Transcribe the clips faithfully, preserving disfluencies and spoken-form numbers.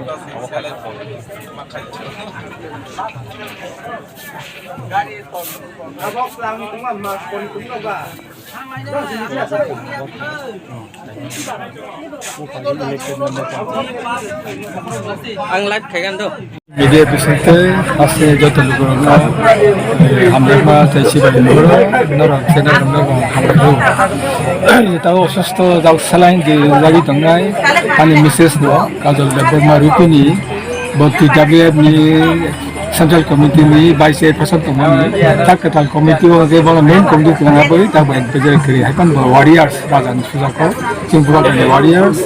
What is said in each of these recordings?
Ang live khaigano. Media bisingtwi asli joto lukurokno, eh, hamjakma tei sibai lukurok, norok channel rokno bo hamjakgo. Tabo osusto jak salai di lagi tongnai, ani misses no, Kajol Debbarma Rupini, bo T W F ni Central Committee ni Vice Chairperson tongmani, tak kwtal committee o je bono main committee kwlangna bagwi tak bo advisory kwrwi hai phano bo warriors raja ni sujak kho, chwng Bubagrani warriors.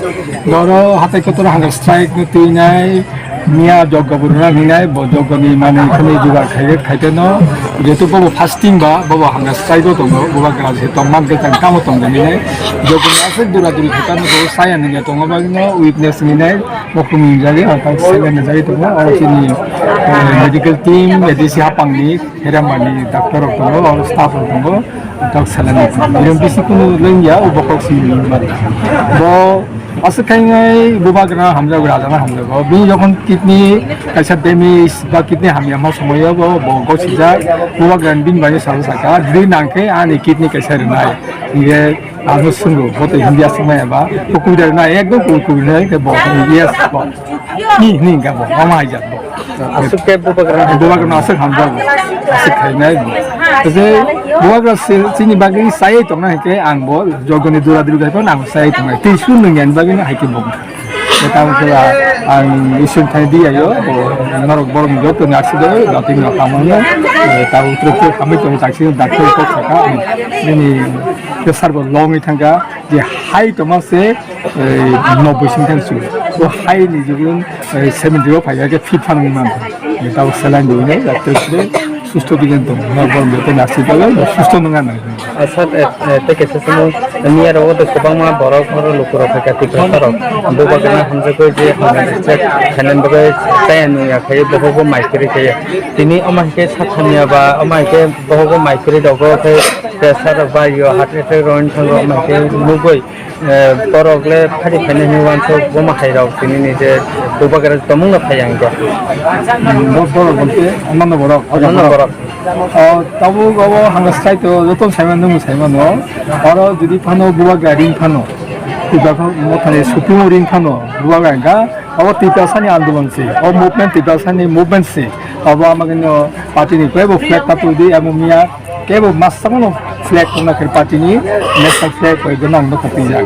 Boro hatai kotor hunger strike no twinai, miya jogga buruna hinai, bo jogga ni manwi khani jugar khai khai no, jetu bobo fasting ba, bobo hunger strike o tongo, Bubagra se tongman ke tang kamo tongo hinai, jogga ni aswk dura duri khai no bo saya hinai tongo bagwi no witness hinai. Bokhumni jagwi, o tak salai ni jagwi tongo. Oro chini, eh, medical team, A D C hapangni, Herambani doctor rok tongo, oro staff rok tongo, o tak salai ni tongo. Iron bisi kunu lengya, o bokhok simi ni mari. Bo aswk khainai Bubagra hamjago, rajana hamjago. Bini jokhon kidney kaisa damage ba kidney hamya ma somoyo bo, bo gosijak, Bubagra bini bagwi salo saka, bini nangkhe ani kidney kaisa rwnai. Hinkhe Abo swngbo, bo tei Hindi aswk maya ba, bo kubui da na, ekdom kubui kubui na, ke bo, yes, bo. Ni, ni, ga bo, mama hai jat bo. Aswk ke Bubagra. Bubagra no aswk hamjak bo, aswk khainai bo. Tei Bubagra se, chini bagwi sayai tongna hai ke ang bo, jogoni dura duri gai phano ang sayai tongnai. Tei sun nung yan bagwi no hai ke bo. Tamo khe ang isun thani di ayo, bo norok borok ni joto ni aksi do, dating no kamang no, tamo truk truk kami tong taksi doctor kok saka, nini Pressure bo long wi thangkha, je high tongma se, eh, noboi sing thang su. O high ni jugulung, eh, seventy o phai khe fit phan wngwi man. Tabo saline dui nai, doctor se susto digen tong. Nobor joto nasi tole, susto nang nang. Asa, eh, eh, te kesa samo, niya ro to kwbangma borok, borok luku rok phai kha, Tiprasa rok. Bubagra hamjagwi je hamjak khainani bagwi chaya nung ya khai, bohogo mai kwrwi khai. Tini omo hai khe sathaniya ba, omo hai khe bohogo mai kwrwi dogo khe, pressure rok ba yo, heart attack rok wng thango, omo hai khe nugwi, eh, borok le phari phainai hinwi uansuk, bo ma hai rok tini ni je Bubagra tomung no phai ang khe. Bo-, borok bol khe, omo no borok, omo no borok. O, tabuk obo hwnka sai to, joto sai mano, nwng sai mano. Oro jodi phano Bubagra ring phano, Tiprasa mothani supung ring phano, Bubagra hwnka, obo Tiprasa ni andolon se, o movement Tiprasa ni movement se. Obo amagini party ni kebo flag ta twi di, amo miya kebo masakno flag tongna khe party ni national flag bai gwnang no kati jak.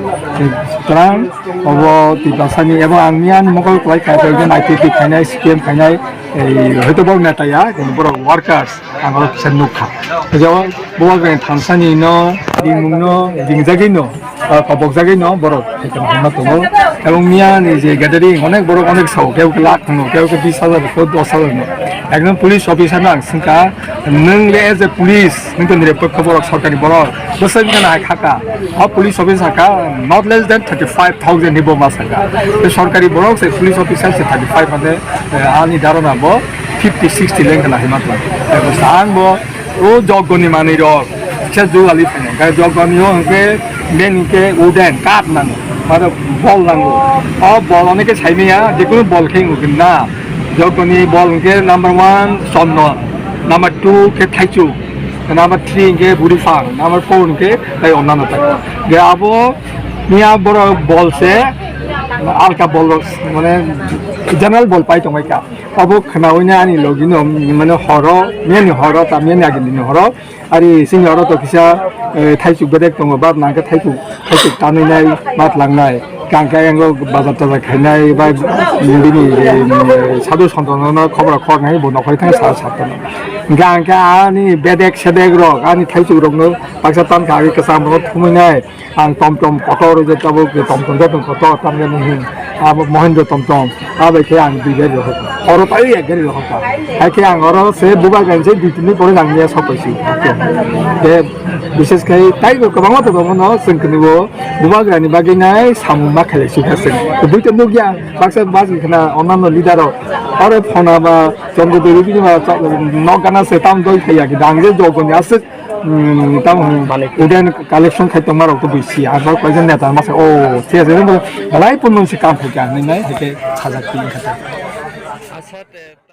Sutrang obo Tiprasa ni, ebo ang miya ni mokol kwlai kha, bai gwnang I P P khainai, C P M khainai, ei, hoito bo neta ya, kintu borok workers, ang oro kisa nukha. Jabo bo thansani no, ringmung no, ringjagwi no, ah, kobokjagwi no borok hai tong hwnma tongo. Ebong miya ni je gathering, onek borok onek sao, kebo khe lakh tongo, kebo khe bis hajar, kebo dos hajar no. Ekjon police officer no ang swngkha, "Nwng le as a police, nwng to nirepokho borok, sorkari borok, bwsai bwkhano hai khaka." O police officer kha, "Not less than thirty five thousand ni bo ma saka." Tei sorkari borok se police officer se thirty five mane, eh, ani dharana bo fifty sixty lengkha na hai ma tongo. Tei bwsa ang bo O jogoni manwi rok, kisa jugali phainai. Khe jogoni o hwnkhe main hwnkhe wooden, kath nango. Aro bol nango. O bol hwnkhe saimanya, jekunu bol khe wngkhe na. Jogoni bol hwnkhe number one chondon, number two khe thaichuk, number three hwnkhe buriphang, number four hwnkhe tai onnano tai. Khe abo miya borok bol se alka bol rok mane general bol pai tongbai kha. Obo khwnaui ani logi no mane horo, miyani horo, ta miyani agini ni horo. Ari sini oro to kisa, eh, thaisuk bedek tongo, bab nang khe thaisuk, thaisuk tanwi nai, mat lang nai. Kang khe ang bazar tazar khainai, ba bini, eh, sadu sontono no khobor khor nai, bo nokhai thang sa sa tono. Kang khe ani bedek sedek rok, ani thaisuk rok no baksa tan kha agi kwcham rok thumui nai. Ang tom tom kotor je tabuk je tom tom jatong kotor tam jani hin. Abo Mahindra tom tom. Abai khe ang dui gari rohor. Oro tai ek gari rohor ta. Hai khe ang oro se buba gan se dui tin din pore nang ya sopai si. De bishes khai tai ko kwbangma to kwbangma no seng kini bo buba gani bagwi nai samung ma khalai si kha seng. Dui tin nuk ya baksa bas khna onano leader rok. Oro phona ba chongo dui bini ba nok gana se tam doi khai ya ki dang je jogoni aswk. Hmm, tamo, hmm, Manik. Uden collection khai tongma rok to bisi, abo kaisa neta masa, oh, siya siya, balai pun mun si kam khai ka, nai nai, hake sajak tin kata. Asa te.